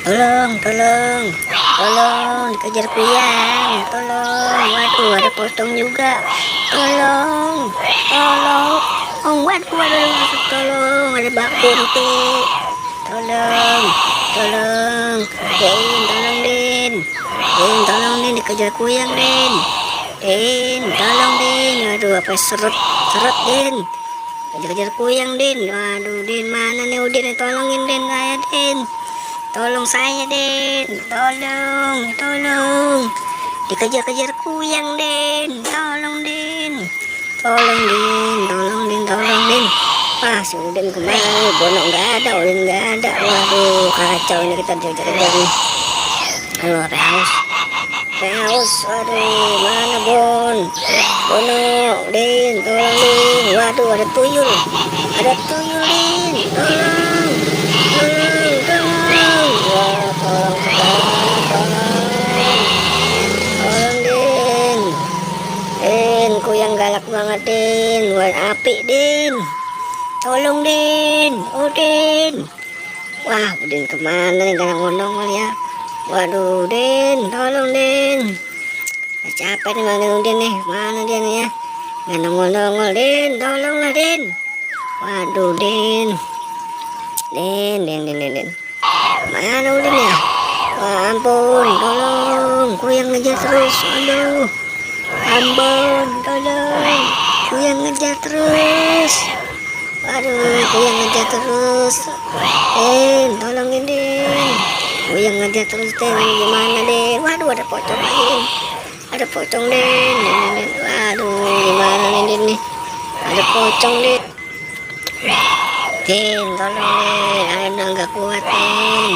Tolong, tolong, tolong, dikejar kuyang, tolong. Waduh, ada pocong juga. Tolong, tolong. Oh, waduh, waduh, tolong, ada bak bintik. Tolong, tolong, tolong, Din. Din, tolong, Din, dikejar kuyang, Din. Din, tolong, Din. Aduh, apa seret, seret, Din. Kejar-kejar kuyang, Din. Waduh, Din, mana nih Udin? Tolongin, Din, saya, Din. Tolong saya, Din. Tolong, tolong. Dikejar-kejar kuyang, Din. Tolong, Din. Tolong, Din. Tolong, Din. Tolong, Din. Wah, si Udin kemana? Bono nggak ada, Udin nggak ada. Waduh, kacau ini kita dikejar-kejar nih. Aduh, apa haus? Haus, waduh, mana Bon? Bono, Din, tolong, Din. Waduh, ada tuyul. Ada tuyul, Din. Tolong. Tolong, tolong. Wah, tolong, tolong. Tolong, Din. Din, kuyang galak banget, Din. Wah, api, Din. Tolong, Din. Oh, Din. Wah, Udin kemana nih? Gak nongol ya. Waduh, Din. Tolong, Din. Capek nih manggil Udin nih. Mana dia nih ya? Gak nongol-nongol, Din. Tolonglah, Din. Waduh, Din. Din. Mana Udin ya? Wah, ampun. Tolong. Kuyang ngejar terus. Aduh. Ampun. Tolong. Kuyang ngejar terus. Waduh, kuyang ngejar terus. Din, tolongin, Din. Kuyang ngejar terus, Din. Gimana, Din? Waduh, ada pocong lagi, Din. Ada pocong, Din. Waduh, gimana nih, Din nih? Ada pocong, Din. Din, tolong, Din. Ayo udah nggak kuat, Din.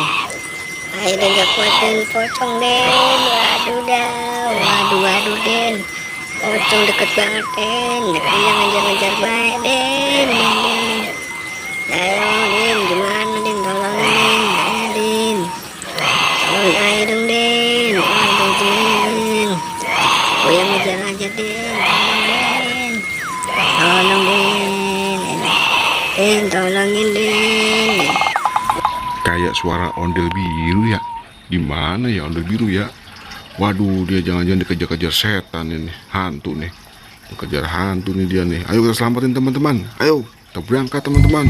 Ayo udah nggak kuat, Din. Pocong, Din. Waduh, dah. Waduh, Din. Pocong deket banget, Den. Kuyang ngejar-ngejar baik, Den. Ayo, Din. Gimana, Din? Tolongin, Din. Ayo, Din. Tolong ayo dong, Din. Aduh, Din. Kuyang ngejar aja, Din. Tolong, Din. Din, tolongin, Din. Kayak suara ondel biru ya. Di mana ya ondel biru ya? Waduh, dia jangan-jangan dikejar-kejar setan ini, hantu nih. Dikejar hantu nih dia nih. Ayo kita selamatin teman-teman. Ayo, kita berangkat teman-teman.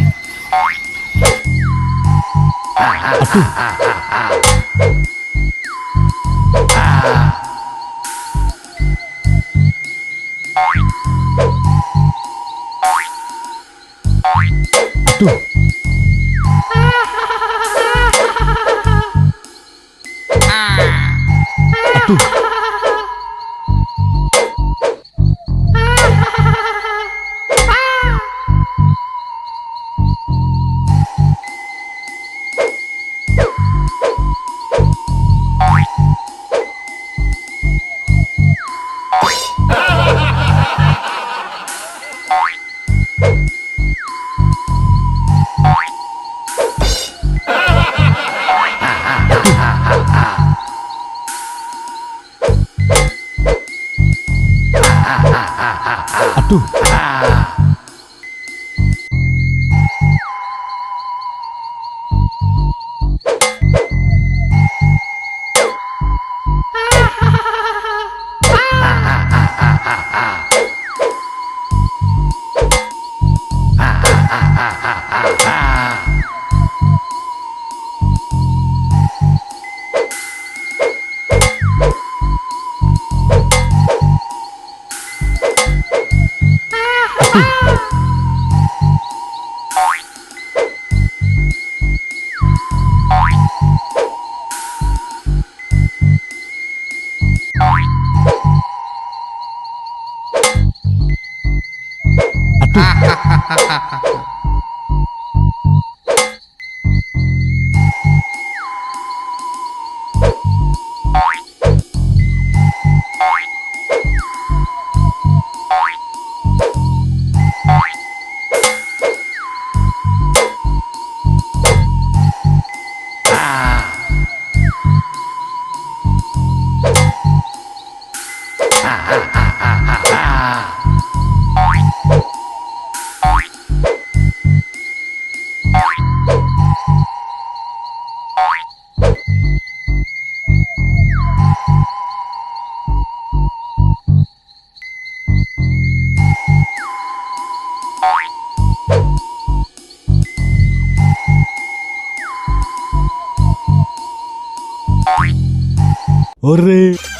Hore.